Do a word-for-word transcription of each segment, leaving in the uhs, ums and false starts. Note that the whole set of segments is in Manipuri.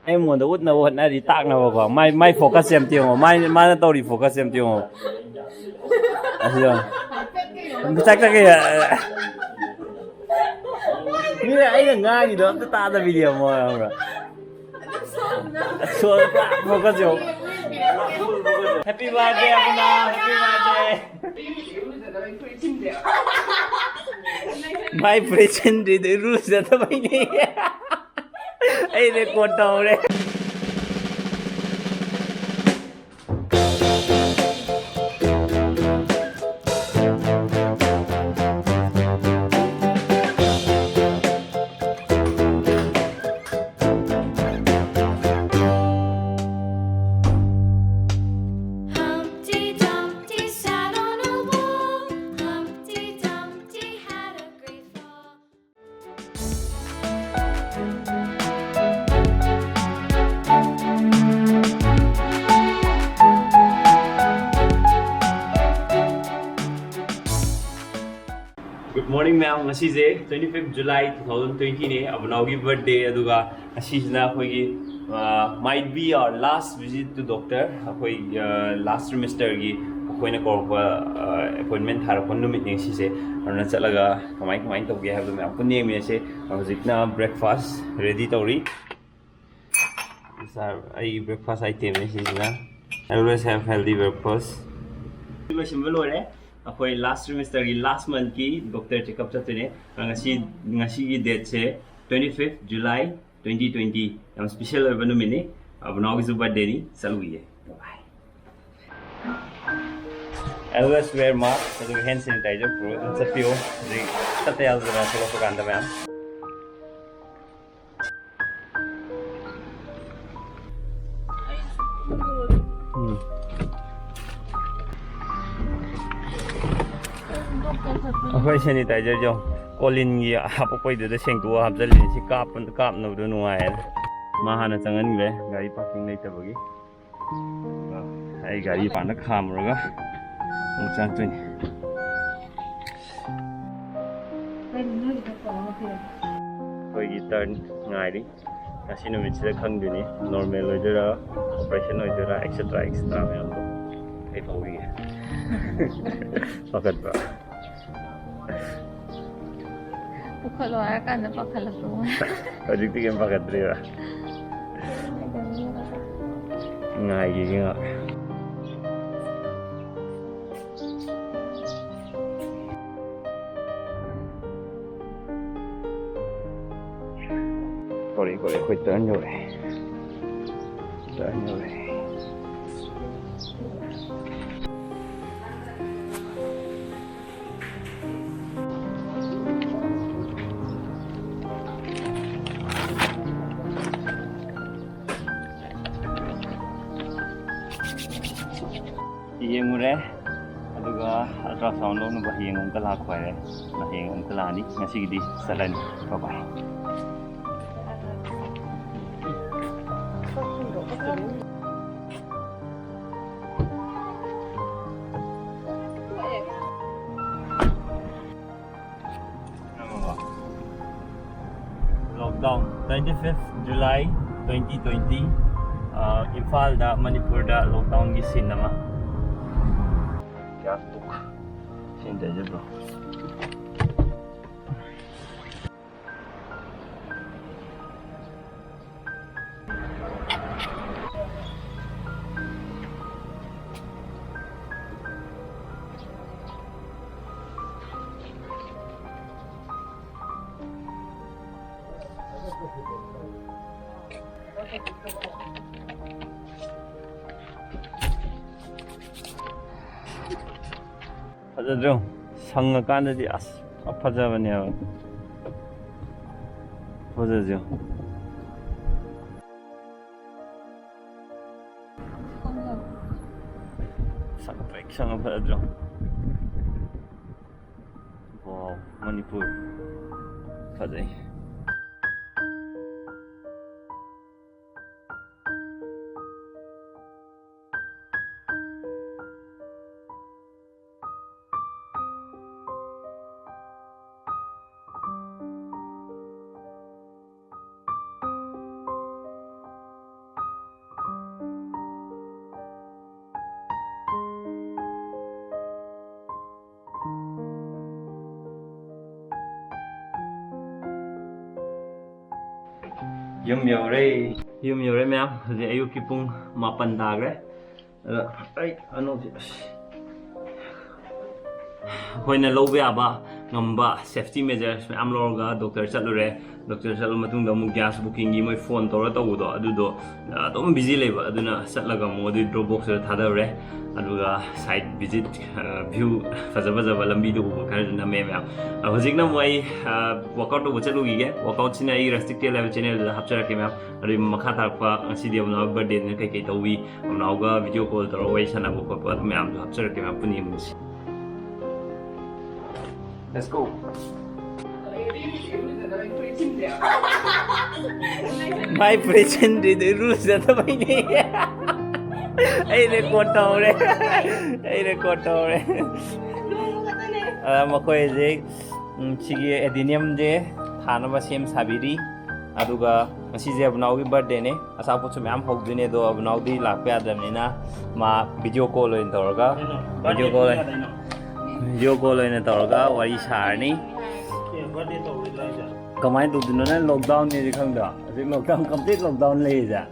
ꯑꯩ ꯃꯉꯣꯟꯗ ꯎꯠꯅꯕ ꯍꯣꯠꯅꯔꯤ, ꯇꯥꯛꯅꯕꯀꯣ꯫ ꯃꯥꯏ, ꯃꯥꯏ focus ꯁꯦ ꯑꯝꯇ ꯌꯦꯡꯉꯣ꯫ ꯃꯥꯏ, ꯃꯥꯅ ꯇꯧꯔꯤ focus ꯁꯦ ꯑꯝꯇ ꯌꯦꯡꯉꯣ꯫ ꯑꯁꯤ ꯌꯦꯡꯉꯣ꯫ ꯆꯥꯛ ꯆꯥꯛ ꯀꯩ-, ꯃꯤꯅ ꯑꯩꯅ ꯉꯥꯡꯉꯤꯗꯣ ꯑꯝꯇ ꯇꯥꯗꯕꯤꯅꯦ ꯑꯃꯨꯛ, ꯈꯪꯕ꯭ꯔꯥ? ꯁꯣ-, ꯄꯨꯔꯥ focus ꯌꯦꯡꯉꯣ꯫ Happy birthday, ꯑꯕꯨꯅꯥ, happy birthday꯫ ꯃꯥꯏ ꯐꯨꯔꯤꯠ ꯆꯤꯟꯗ꯭ꯔꯤꯗꯣ ꯏꯔꯨꯖꯗꯕꯩꯅꯦ꯫ ꯑꯩ record ꯇꯧꯔꯦ꯫ Humpty Dumpty sat on a wall. Humpty Dumpty had a great fall. Good morning, ma'am. ꯉꯁꯤꯁꯦ twenty fifth July two thousand twenty ꯅꯦ, ꯑꯕꯨꯅꯥꯎꯒꯤ birthday꯫ ꯑꯗꯨꯒ ꯉꯁꯤꯁꯤꯅ ꯑꯩꯈꯣꯏꯒꯤ, uh, might be our last visit to doctor꯫ ꯑꯩꯈꯣꯏ, uh, last trimester ꯒꯤ ꯑꯩꯈꯣꯏꯅ ꯀꯧꯔꯛꯄ, uh, appointment ꯊꯥꯔꯛꯄ ꯅꯨꯃꯤꯠꯅꯦ ꯉꯁꯤꯁꯦ꯫ ꯑꯗꯨꯅ ꯆꯠꯂꯒ ꯀꯃꯥꯏ ꯀꯃꯥꯏꯅ ꯇꯧꯒꯦ ꯍꯥꯏꯕꯗꯣ ꯃꯌꯥꯝ ꯄꯨꯟꯅ ꯌꯦꯡꯃꯤꯟꯅꯁꯦ꯫ ꯍꯧꯖꯤꯛꯅ breakfast ready ꯇꯧꯔꯤ꯫ Sir, ꯑꯩꯒꯤ breakfast item ꯅꯦ ꯁꯤꯁꯤꯅ꯫ Always have healthy breakfast꯫ ꯂꯣꯏꯁꯤꯟꯕ ꯂꯣꯏꯔꯦ꯫ ꯑꯩꯈꯣꯏ last trimester ꯒꯤ last month ꯀꯤ doctor checkup ꯆꯠꯇꯣꯏꯅꯦ꯫ ꯑ, ꯉꯁꯤ, ꯉꯁꯤꯒꯤ date ꯁꯦ twenty fifth July twenty twenty꯫ ꯌꯥꯝ special ꯑꯣꯏꯕ ꯅꯨꯃꯤꯠꯅꯤ꯫ ꯑꯕꯨꯅꯥꯎꯒꯤꯁꯨ birthday ꯅꯤ꯫ ꯆꯠꯂꯨꯈꯤꯒꯦ꯫ Bye꯫ Always wear mask, ꯑꯗꯨꯒ hand sanitizer ꯄꯨꯔꯒ ꯑꯗꯨꯝ ꯆꯠꯄꯤꯌꯨ꯫ ꯍꯧꯖꯤꯛ ꯆꯠꯇ ꯌꯥꯗꯗꯅ ꯊꯣꯛꯂꯛꯄ ꯀꯥꯟꯗ ꯃꯌꯥꯝ꯫ ꯎꯝ꯫ ꯑꯩꯈꯣꯏ sanitizer ꯁꯦ ꯀꯣꯂꯤꯟꯒꯤ ꯍꯥꯄꯛꯄꯩꯗꯨꯗ ꯁꯦꯡꯗꯣꯛꯑ ꯍꯥꯞꯆꯜꯂꯤꯅꯦ꯫ ꯁꯤ ꯀꯥꯞꯄ-, ꯀꯥꯞꯅꯕꯗꯣ ꯅꯨꯡꯉꯥꯏꯌꯦꯅ꯫ ꯃꯥ ꯍꯥꯟꯅ ꯆꯪꯍꯟꯈ꯭ꯔꯦ, ꯒꯥꯔꯤ parking ꯂꯩꯇꯕꯒꯤ꯫ ꯑꯩ ꯒꯥꯔꯤ ꯃꯄꯥꯟꯗ ꯈꯥꯝꯃꯨꯔꯒ ꯑꯃꯨꯛ ꯆꯪꯉꯛꯇꯣꯏꯅꯤ꯫ ꯑꯩꯈꯣꯏꯒꯤ turn ꯉꯥꯏꯔꯤ꯫ ꯉꯁꯤ ꯅꯨꯃꯤꯠꯁꯤꯗ ꯈꯪꯗꯣꯏꯅꯤ, ꯅꯣꯔꯃꯦꯜ ꯑꯣꯏꯗꯣꯏꯔꯥ, ꯑꯣꯄꯔꯦꯁꯟ ꯑꯣꯏꯗꯣꯏꯔꯥ, ꯑꯦꯛꯁꯦꯇ꯭ꯔꯥ ꯑꯦꯛꯁꯦꯇ꯭ꯔꯥ ꯃꯌꯥꯝꯗꯣ꯫ ꯑꯩ ꯐꯥꯎꯕꯤꯒꯦ꯫ ꯄꯥꯈꯠꯄ꯭ꯔꯥ? ꯄꯨꯈꯠꯂꯣ ꯍꯥꯏꯔ ꯀꯥꯟꯗ ꯄꯥꯈꯠꯂꯛꯄ꯫ ꯍꯧꯖꯤꯛꯇꯤ ꯀꯩꯝ ꯄꯥꯈꯠꯇ꯭ꯔꯦꯕ꯫ ꯉꯥꯏꯈꯤꯒꯦ ꯉꯥꯏꯍꯥꯛ꯫ ꯀꯧꯔꯛꯑꯦ, ꯀꯧꯔꯛꯑꯦ, ꯑꯩꯈꯣꯏ ꯇꯔꯟ ꯌꯧꯔꯛꯑꯦ꯫ ꯇꯔꯟ ꯌꯧꯔꯛꯑꯦ꯫ ꯌꯦꯡꯉꯨꯔꯦ, ꯑꯗꯨꯒ ꯑꯜꯇ꯭ꯔꯥꯁꯥꯎꯟ ꯂꯧꯅꯕ ꯍꯌꯦꯡ ꯑꯃꯨꯛꯀ ꯂꯥꯛꯄ ꯍꯥꯏꯔꯦ꯫ ꯍꯌꯦꯡ ꯑꯃꯨꯛꯀ ꯂꯥꯛꯑꯅꯤ, ꯉꯁꯤꯒꯤꯗꯤ ꯆꯠꯂꯅꯤ꯫ ꯕꯥꯏ ꯕꯥꯏ꯫ Lockdown, twenty fifth July twenty twenty, ꯑ, ꯏꯝꯐꯥꯜꯗ, ꯃꯅꯤꯄꯨꯔꯗ ꯂꯣꯛꯗꯥꯎꯟꯒꯤ ꯁꯤꯟ ꯑꯃ꯫ ꯒ꯭ꯌꯥꯁ ꯕꯨꯛ ꯁꯤꯟꯗꯩꯁꯦ, ꯕ꯭ꯔꯣ꯫ ꯐꯖꯗ꯭ꯔꯣ? ꯁꯪꯉꯀꯥꯟꯗꯗꯤ ꯑꯁ ꯐꯖꯕꯅꯦꯕ꯫ ꯐꯖꯁꯦ꯫ ꯁꯪ ꯄ꯭ꯔꯦꯛ ꯁꯪꯉ ꯐꯖꯗ꯭ꯔꯣ? ꯋꯥꯎ, ꯃꯅꯤꯄꯨꯔ ꯐꯖꯩ꯫ ꯌꯨꯝ ꯌꯧꯔꯦ꯫ ꯌꯨꯝ ꯌꯧꯔꯦ ꯃꯌꯥꯝ꯫ ꯍꯧꯖꯤꯛ ꯑꯌꯨꯛꯀꯤ ꯄꯨꯡ ꯃꯥꯄꯟ ꯇꯥꯈ꯭ꯔꯦ꯫ ꯑꯗ ꯑꯩ ꯑꯅꯧꯕ, ꯑꯁ꯫ ꯑꯩꯈꯣꯏꯅ ꯂꯧꯕ ꯌꯥꯕ ꯉꯝꯕ safety measures ꯃꯌꯥꯝ ꯂꯧꯔꯒ ꯗꯣꯛꯇꯔ ꯆꯠꯂꯨꯔꯦ꯫ ꯗꯣꯛꯇꯔ ꯆꯠꯂ ꯃꯇꯨꯡꯗ ꯑꯃꯨꯛ gas bookingꯒꯤ ꯃꯣꯏ phone ꯇꯧꯔ ꯇꯧꯕꯗꯣ, ꯑꯗꯨꯗꯣ ꯑꯗꯨꯝ busy ꯂꯩꯕ꯫ ꯑꯗꯨꯅ ꯆꯠꯂꯒ ꯑꯃꯨꯛ ꯑꯗꯨꯒꯤ drop boxꯇꯨꯗ ꯊꯥꯗꯔꯨꯔꯦ꯫ ꯑꯗꯨꯒ site visit, ꯑ, view ꯐꯖ ꯐꯖꯕ ꯂꯝꯕꯤꯗ ꯎꯕ ꯈꯔꯁꯨ ꯅꯝꯃꯦ ꯃꯌꯥꯝ꯫ ꯑ, ꯍꯧꯖꯤꯛꯅ ꯑꯃꯨꯛ ꯑꯩ, ꯑ, workout ꯇꯧꯕ ꯆꯠꯂꯨꯈꯤꯒꯦ꯫ Workoutꯁꯤꯅ ꯑꯩ Rustic Tale ꯍꯥꯏꯕ channelꯗꯨꯗ ꯍꯥꯞꯆꯔꯛꯀꯦ ꯃꯌꯥꯝ꯫ ꯑꯗꯨꯒꯤ ꯃꯈꯥ ꯇꯥꯔꯛꯄ ꯉꯁꯤꯗꯤ ꯑꯕꯨꯅꯥꯎ birthdayꯅꯤꯅ ꯀꯩꯀꯩ ꯇꯧꯏ, ꯑꯕꯨꯅꯥꯎꯒ video call ꯇꯧꯔꯒ ꯋꯥꯔꯤ ꯁꯥꯟꯅꯕ ꯈꯣꯠꯄ ꯑꯗꯨ ꯃꯌꯥꯝꯗꯣ ꯍꯥꯞꯆꯔꯛꯀꯦ ꯃꯌꯥꯝ, ꯄꯨꯟꯅ ꯌꯦꯡꯃꯤꯟꯅꯁꯤ꯫ Let's go. My presented rules ꯅꯠꯇꯕꯩꯅꯦ꯫ ꯑꯩ record ꯇꯧꯔꯦ꯫ ꯑꯩ record ꯇꯧꯔꯦ꯫ ꯑꯗ ꯃꯈꯣꯏ ꯍꯧꯖꯤꯛ, ꯎꯝ, ꯁꯤꯒꯤ adeniumꯁꯦ ꯊꯥꯅꯕ ꯁꯦꯝ ꯁꯥꯕꯤꯔꯤ꯫ ꯑꯗꯨꯒ ꯉꯁꯤꯁꯦ ꯑꯕꯨꯅꯥꯎꯒꯤ birthdayꯅꯦ꯫ ꯑꯆꯥꯄꯣꯠꯁꯨ ꯃꯌꯥꯝ ꯍꯧꯗꯣꯏꯅꯦ, ꯑꯗꯣ ꯑꯕꯨꯅꯥꯎꯗꯤ ꯂꯥꯛꯄ ꯌꯥꯗꯕꯅꯤꯅ ꯃꯥ video call ꯑꯣꯏꯅ ꯇꯧꯔꯒ, video call ꯑꯣꯏꯅ, video call ꯑꯣꯏꯅ ꯇꯧꯔꯒ ꯋꯥꯔꯤ ꯁꯥꯔꯅꯤ꯫ ꯀꯃꯥꯏꯅ ꯇꯧꯗꯣꯏꯅꯣ? ꯅꯪ lockdownꯅꯦꯗꯤ ꯈꯪꯗ꯭ꯔꯣ? ꯍꯧꯖꯤꯛ lockdown, complete lockdown ꯂꯩꯔꯤꯁꯦ꯫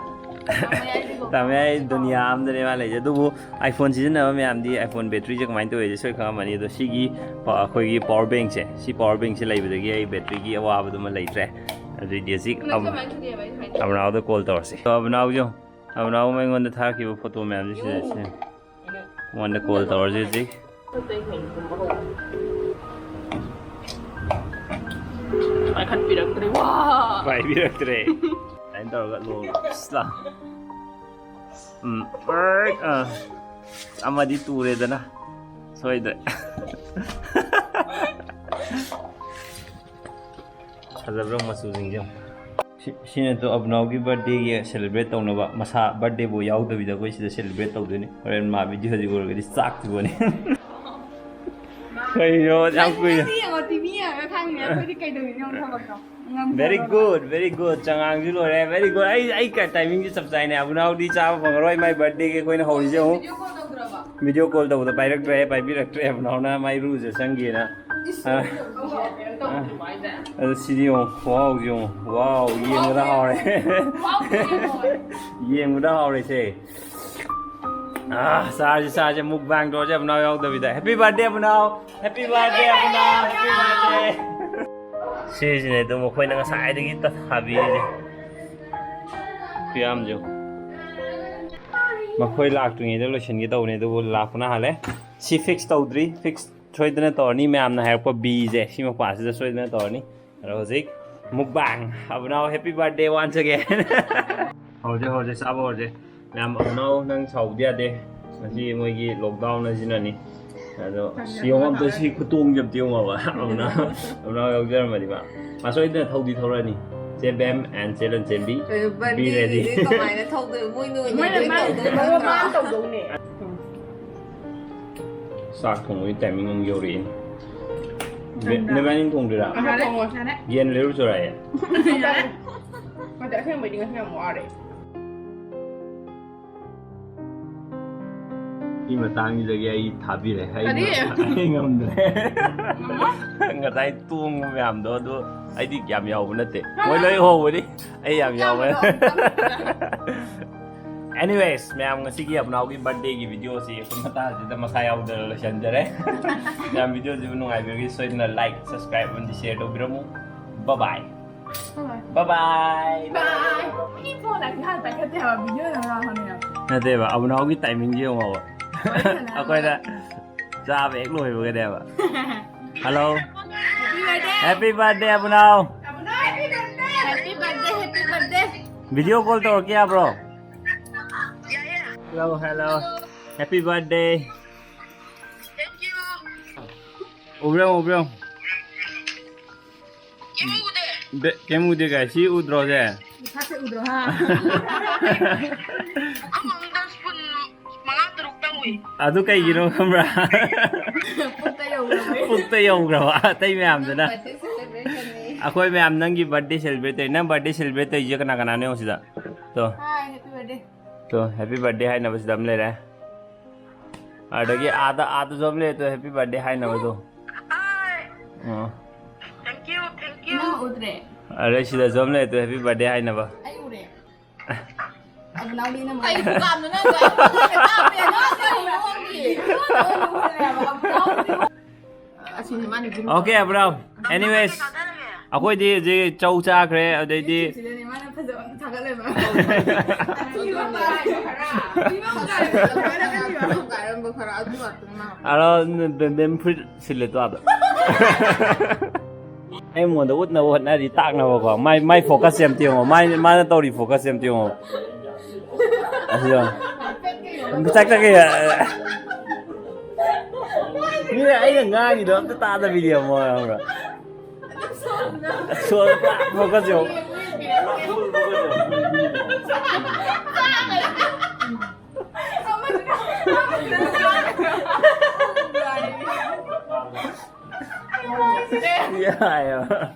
ꯇꯥꯃꯣ ꯑꯩ ꯗꯨꯅꯤꯌꯥ ꯑꯝꯗꯅꯦ ꯃꯥ ꯂꯩꯁꯦ꯫ ꯑꯗꯨꯕꯨ iPhone ꯁꯤꯖꯤꯟꯅꯕ ꯃꯌꯥꯝꯗꯤ iPhone batteryꯁꯦ ꯀꯃꯥꯏꯅ ꯇꯧꯋꯦꯁꯦ ꯁꯣꯏ ꯈꯪꯉꯝꯃꯅꯤ꯫ ꯑꯗꯣ ꯁꯤꯒꯤ, ꯑ, ꯑꯩꯈꯣꯏꯒꯤ power bankꯁꯦ, ꯁꯤ power bankꯁꯦ ꯂꯩꯕꯗꯒꯤ ꯑꯩ batteryꯒꯤ ꯑꯋꯥꯕꯗꯨꯃ ꯂꯩꯇ꯭ꯔꯦ꯫ ꯑꯗꯨꯗꯤ ꯍꯧꯖꯤꯛ ꯑꯝ-, ꯑꯕꯨꯅꯥꯎꯗ call ꯇꯧꯔꯁꯤ꯫ ꯑꯗꯣ ꯑꯕꯨꯅꯥꯎꯁꯨ, ꯑꯕꯨꯅꯥꯎ ꯑꯃ ꯑꯩꯉꯣꯟꯗ ꯊꯥꯔꯛꯈꯤꯕ photo ꯃꯌꯥꯝꯁꯦ ꯁꯤꯗ, ꯁꯤ꯫ ꯃꯉꯣꯟꯗ call ꯇꯧꯔꯁꯤ ꯍꯧꯖꯤꯛ꯫ ꯄꯥꯏꯈꯠꯄꯤꯔꯛꯇ꯭ꯔꯦ꯫ ꯋꯥ! ꯄꯥꯏꯕꯤꯔꯛꯇ꯭ꯔꯦ꯫ ꯑꯗꯨꯃꯥꯏꯅ ꯇꯧꯔꯒ ꯂꯣ-, ꯑꯁ, ꯂꯥ-, ꯎꯝ, ꯑꯔ-, ꯑꯥ, ꯑꯃꯗꯤ ꯇꯨꯔꯦꯗꯅ, ꯁꯣꯏꯗ꯭ꯔꯦ꯫ ꯐꯖꯕ꯭ꯔꯣ ꯃꯆꯨꯁꯤꯡꯁꯦ? ꯁꯤ-, ꯁꯤꯅ ꯇꯨ ꯑꯕꯨꯅꯥꯎꯒꯤ birthdayꯒꯤ celebrate ꯇꯧꯅꯕ, ꯃꯁꯥ birthdayꯕꯨ ꯌꯥꯎꯗꯕꯤꯗ ꯑꯩꯈꯣꯏ ꯁꯤꯗ celebrate ꯇꯧꯗꯣꯏꯅꯤ꯫ ꯍꯣꯔꯦꯟ ꯃꯥ videoꯁꯤ ꯎꯔꯒꯗꯤ ꯆꯥꯛꯇꯨꯕꯅꯤ꯫ ꯀꯩꯅꯣ, ꯌꯥꯝ ꯀꯨꯏꯅ꯫ ꯌꯦꯡꯉꯣ, TV ꯌꯦꯡꯉꯒ ꯈꯪꯅꯤ ꯑꯩꯈꯣꯏꯗꯤ ꯀꯩꯗꯧꯔꯤꯅꯣ ꯌꯦꯡꯉꯣ ꯊꯕꯛꯇꯣ꯫ Very good, very good. ꯆꯉꯥꯡꯁꯨ ꯂꯣꯏꯔꯦ, very good. ꯑꯩ, ꯑꯩ ꯀ-, timingꯁꯦ ꯆꯞ ꯆꯥꯏꯅꯦ꯫ ꯑꯕꯨꯅꯥꯎꯗꯤ ꯆꯥꯕ ꯐꯪꯉꯔꯣꯏ, ꯃꯥꯏ birthdayꯒꯤ ꯑꯩꯈꯣꯏꯅ ꯍꯧꯔꯤꯁꯦ ꯑꯃꯨꯛ꯫ Video call ꯇꯧꯗ꯭ꯔꯕ? Video call ꯇꯧꯕꯗ ꯄꯥꯏꯔꯛꯇ꯭ꯔꯦ, ꯄꯥꯏꯕꯤꯔꯛꯇ꯭ꯔꯦ꯫ ꯑꯕꯨꯅꯥꯎꯅ ꯃꯥꯏ ꯏꯔꯨꯖ ꯆꯪꯒꯦꯅ꯫ ꯑ, ꯑ, ꯑꯗꯨ ꯁꯤꯗꯤ ꯌꯦꯡꯉꯣ, ꯈꯨꯍꯥꯎꯁꯤ ꯌꯦꯡꯉꯣ꯫ ꯋꯥꯎ, ꯌꯦꯡꯕꯗ ꯍꯥꯎꯔꯦ꯫ ꯌꯦꯡꯕꯗ ꯍꯥꯎꯔꯦꯁꯦ꯫ ꯑꯥ, ꯆꯥꯁꯦ, ꯆꯥꯁꯦ, mukbang ꯇꯧꯔꯁꯦ ꯑꯕꯨꯅꯥꯎ ꯌꯥꯎꯗꯕꯤꯗ꯫ Happy birthday ꯑꯕꯨꯅꯥꯎ! Happy birthday ꯑꯕꯨꯅꯥꯎ! Happy birthday! ꯁꯤꯁꯤꯅꯦ ꯑꯗꯨꯝ ꯑꯩꯈꯣꯏꯅ ꯉꯁꯥꯏꯗꯒꯤ ꯊꯥꯕꯤꯔꯤꯁꯦ꯫ ꯈꯨꯌꯥꯝꯁꯦ꯫ ꯃꯈꯣꯏ ꯂꯥꯛꯇ꯭ꯔꯤꯉꯩꯗ ꯂꯣꯏꯁꯤꯟꯒꯦ ꯇꯧꯕꯅꯦ, ꯑꯗꯨꯕꯨ ꯂꯥꯛꯄꯅ ꯍꯥꯜꯂꯦ꯫ ꯁꯤ fix ꯇꯧꯗ꯭ꯔꯤ, fix ꯁꯣꯏꯗꯅ ꯇꯧꯔꯅꯤ꯫ ꯃꯌꯥꯝꯅ ꯍꯥꯏꯔꯛꯄ Bꯁꯦ ꯁꯤ ꯃꯄꯥꯁꯤꯗ ꯁꯣꯏꯗꯅ ꯇꯧꯔꯅꯤ꯫ ꯑꯗꯣ ꯍꯧꯖꯤꯛ mukbang, ꯑꯕꯨꯅꯥꯎ, happy birthday once again꯫ ꯍꯧꯔꯁꯦ, ꯍꯧꯔꯁꯦ, ꯆꯥꯕ ꯍꯧꯔꯁꯦ꯫ ꯃꯌꯥꯝ, ꯑꯕꯨꯅꯥꯎ, ꯅꯪ ꯁꯥꯎꯕꯗꯤ ꯌꯥꯗꯦ꯫ ꯉꯁꯤ ꯃꯣꯏꯒꯤ lockdown ꯑꯁꯤꯅꯅꯤ꯫ ꯑꯗꯣ ꯁꯤ ꯌꯦꯡꯉꯣ ꯑꯝꯇ, ꯁꯤ ꯈꯨꯇꯣꯡꯁꯦ ꯑꯝꯇ ꯌꯦꯡꯉꯣꯕ꯫ ꯑꯕꯨꯅꯥꯎ, ꯑꯕꯨꯅꯥꯎ ꯌꯥꯎꯖꯔꯝꯃꯗꯤꯕ꯫ ꯃꯥ ꯁꯣꯏꯗꯅ ꯊꯧꯗꯤ ꯊꯧꯔꯅꯤ꯫ ꯆꯦ ꯕꯦꯝ and ꯆꯦ ꯂꯟꯆꯦꯟꯕꯤ, ꯀꯩꯅꯣ, be ready꯫ Birthdayꯁꯦ ꯀꯃꯥꯏꯅ ꯊꯧꯗꯣꯏꯅꯣ? ꯃꯣꯏꯅ ꯃꯣꯏꯅ ꯑꯣꯏꯅ ꯃꯥꯅ ꯇꯧꯗꯣꯏ ꯃꯣꯏꯅ ꯅꯠꯇ꯭ꯔꯣ? ꯃꯥꯅ ꯇꯧꯗꯧꯅꯦ꯫ ꯆꯥꯛ ꯊꯣꯡꯕꯒꯤ timing ꯑꯃꯨꯛ ꯌꯧꯔꯛꯑꯦ꯫ ꯕꯦ-, ꯅꯕꯥꯅꯤ ꯊꯣꯡꯗꯣꯏꯔꯥ? ꯑꯍꯥꯟꯕ ꯊꯣꯡꯉꯣ꯫ ꯌꯥꯔꯦ꯫ ꯌꯦꯟ ꯂꯩꯔꯨ ꯆꯣꯔꯥ ꯌꯦꯟ? ꯌꯥꯔꯦ꯫ ꯅꯠꯇꯦ, ꯑꯁꯦꯡꯕꯩꯗꯤ ꯉꯁꯤ ꯌꯥꯝ ꯋꯥꯔꯦ꯫ ꯁꯤ ꯃꯇꯥꯡꯁꯤꯗꯒꯤ ꯑꯩ ꯊꯥꯕꯤꯔꯦ꯫ ꯑꯩ ꯀꯔꯤ? ꯉꯝ-, ꯑꯩ ꯉꯝꯗ꯭ꯔꯦ꯫ ꯉꯝꯃꯣ? ꯉꯁꯥꯏ ꯇꯣꯡꯕ ꯃꯌꯥꯝꯗꯣ, ꯑꯗꯨ ꯑꯩꯗꯤ ꯌꯥꯝ ꯌꯥꯎꯕ ꯅꯠꯇꯦ꯫ ꯃꯣꯏ ꯂꯣꯏ ꯍꯧꯕꯅꯤ꯫ ꯑꯩ ꯌꯥꯝ ꯌꯥꯎꯕ ꯅꯠꯇꯦ꯫ Anyways, ꯃꯌꯥꯝ, ꯉꯁꯤꯒꯤ ꯑꯕꯨꯅꯥꯎꯒꯤ birthdayꯒꯤ videoꯁꯤ ꯑꯩꯈꯣꯏ ꯃꯇꯥꯡꯁꯤꯗ ꯃꯁꯥ ꯌꯥꯎꯗꯅ ꯂꯣꯏꯁꯤꯟꯖꯔꯦ꯫ ꯃꯌꯥꯝ, videoꯁꯤꯕꯨ ꯅꯨꯡꯉꯥꯏꯕꯤꯔꯒꯗꯤ ꯁꯣꯏꯗꯅ like, subscribe ꯑꯃꯗꯤ share ꯇꯧꯕꯤꯔꯝꯃꯨ꯫ Bye bye꯫ Bye bye꯫ Bye bye꯫ ꯃꯤ phone ꯂꯥꯛꯇꯤ ꯍꯥꯟꯅ ꯄꯥꯏꯈꯠꯇꯦ ꯍꯥꯏꯕ, video ꯌꯥꯝ ꯂꯥꯡꯉꯅꯤ ꯌꯥꯝ꯫ ꯅꯠꯇꯦꯕ, ꯑꯕꯨꯅꯥꯎꯒꯤ timingꯁꯤ ꯌꯦꯡꯉꯣꯕ꯫ ꯋꯥꯔꯤ ꯁꯥꯟꯅꯔꯒ꯫ ꯑꯩꯈꯣꯏꯅ ꯆꯥꯕ ꯍꯦꯛ ꯂꯣꯏꯕꯒꯅꯦꯕ꯫ Hello꯫ Happy birthday꯫ Happy birthday, ꯑꯕꯨꯅꯥꯎ꯫ Happy birthday, happy birthday꯫ Video call ꯇꯧꯔꯛꯀꯦ ꯌꯥꯕ꯭ꯔꯣ? Hello, hello꯫ Happy birthday꯫ Thank you꯫ ꯎꯕ꯭ꯔꯣ, ꯎꯕ꯭ꯔꯣ? ꯀꯩꯝ ꯎꯗꯦ꯫ ꯕꯦ-, ꯀꯩꯝ ꯎꯗꯦ ꯀꯥꯏ, ꯁꯤ ꯎꯗ꯭ꯔꯣ ꯁꯦ? ꯁꯛꯁꯦ ꯎꯗ꯭ꯔꯣ, ꯍꯥ? ꯄꯨꯈꯝ ꯑꯃꯗ spoon ꯃꯉꯥ ꯇꯔꯨꯛꯇꯪ ꯎꯏ꯫ ꯑꯗꯨ ꯀꯩꯒꯤꯅꯣ ꯈꯪꯕ꯭ꯔꯥ? ꯄꯨꯛꯇ ꯌꯧꯈ꯭ꯔꯕꯩ꯫ ꯄꯨꯛꯇ ꯌꯧꯈ꯭ꯔꯕ, ꯑꯇꯩ ꯃꯌꯥꯝꯗꯨꯅ꯫ Birthday celebrate ꯇꯧꯅꯤ꯫ ꯑꯩꯈꯣꯏ ꯃꯌꯥꯝ ꯅꯪꯒꯤ birthday celebrate ꯇꯧꯔꯤ꯫ ꯅꯪ birthday celebrate ꯇꯧꯔꯤꯁꯦ ꯀꯅꯥ ꯀꯅꯥꯅꯣ ꯌꯦꯡꯉꯣ ꯁꯤꯗ꯫ ꯇꯣ꯫ Hi, happy birthday꯫ ꯇꯣ, happy birthday ꯍꯥꯏꯅꯕ ꯁꯤꯗ ꯑꯃ ꯂꯩꯔꯦ꯫ ꯑꯗꯒꯤ ꯑꯥꯗ, ꯑꯥꯗꯁꯨ ꯑꯃ ꯂꯩꯔꯦ, ꯇꯣ, happy birthday ꯍꯥꯏꯅꯕꯗꯣ꯫ Hi꯫ ꯑꯣ꯫ Thank you, thank you. ꯅꯪ ꯎꯗ꯭ꯔꯦ? ꯑꯗꯩ ꯁꯤꯗꯁꯨ ꯑꯃ ꯂꯩ ꯑꯗꯨ happy birthday ꯍꯥꯏꯅꯕ꯫ ꯑꯩ ꯎꯔꯦ꯫ ꯑꯕꯨꯅꯥꯎꯗꯤ ꯅꯪ ꯀꯩ ꯈꯨꯀꯥꯝꯅꯣ ꯅꯪ ꯀꯥꯏ? ꯀꯩꯅꯣ ꯍꯣꯡꯒꯤ? ꯑꯁꯤꯅꯤ ꯃꯥꯅ ꯌꯨꯝ Okay, ꯑꯕ꯭ꯔꯥꯝ꯫ Anyways, ꯑꯩꯈꯣꯏꯗꯤ ꯍꯧꯖꯤꯛ ꯆꯧ ꯆꯥꯈ꯭ꯔꯦ, ꯑꯗꯩꯗꯤ ꯁꯤꯗꯅꯤ ꯃꯥꯅ ꯐꯖꯕ ꯑꯝꯇ ꯊꯥꯒꯠꯂꯦꯕ꯫ ꯈꯔ ꯑꯗꯨ ꯉꯥꯛꯇꯅꯤ ꯃꯥ꯫ ꯑꯔꯣ ꯕꯦꯝꯕꯦꯝ ꯐꯨꯔꯤꯠ ꯁꯤꯜꯂꯦ ꯇꯣ ꯑꯥꯗ꯫ ꯑꯩ ꯃꯉꯣꯟꯗ ꯎꯠꯅꯕ ꯍꯣꯠꯅꯔꯤ, ꯇꯥꯛꯅꯕꯀꯣ꯫ ꯃꯥꯏ ꯃꯥꯏ focus ꯁꯦ ꯑꯝꯇ ꯌꯦꯡꯉꯣ꯫ ꯃꯥꯏ ꯃꯥꯅ ꯇꯧꯔꯤ focus ꯁꯦ ꯑꯝꯇ ꯌꯦꯡꯉꯣ꯫ ꯑꯁꯤꯗ ꯆꯥꯛ ꯆꯥꯛꯀꯦ꯫ ꯃꯤꯅ ꯑꯩꯅ ꯉꯥꯡꯉꯤꯗꯣ ꯑꯝꯇ ꯇꯥꯗꯕꯤꯗꯤ ꯑꯃꯨꯛ ꯈꯪꯕ꯭ꯔꯥ? ꯁꯣꯔ ꯄꯨꯔꯥ focus ꯌꯦꯡꯉꯣ꯫ Yeah, yeah.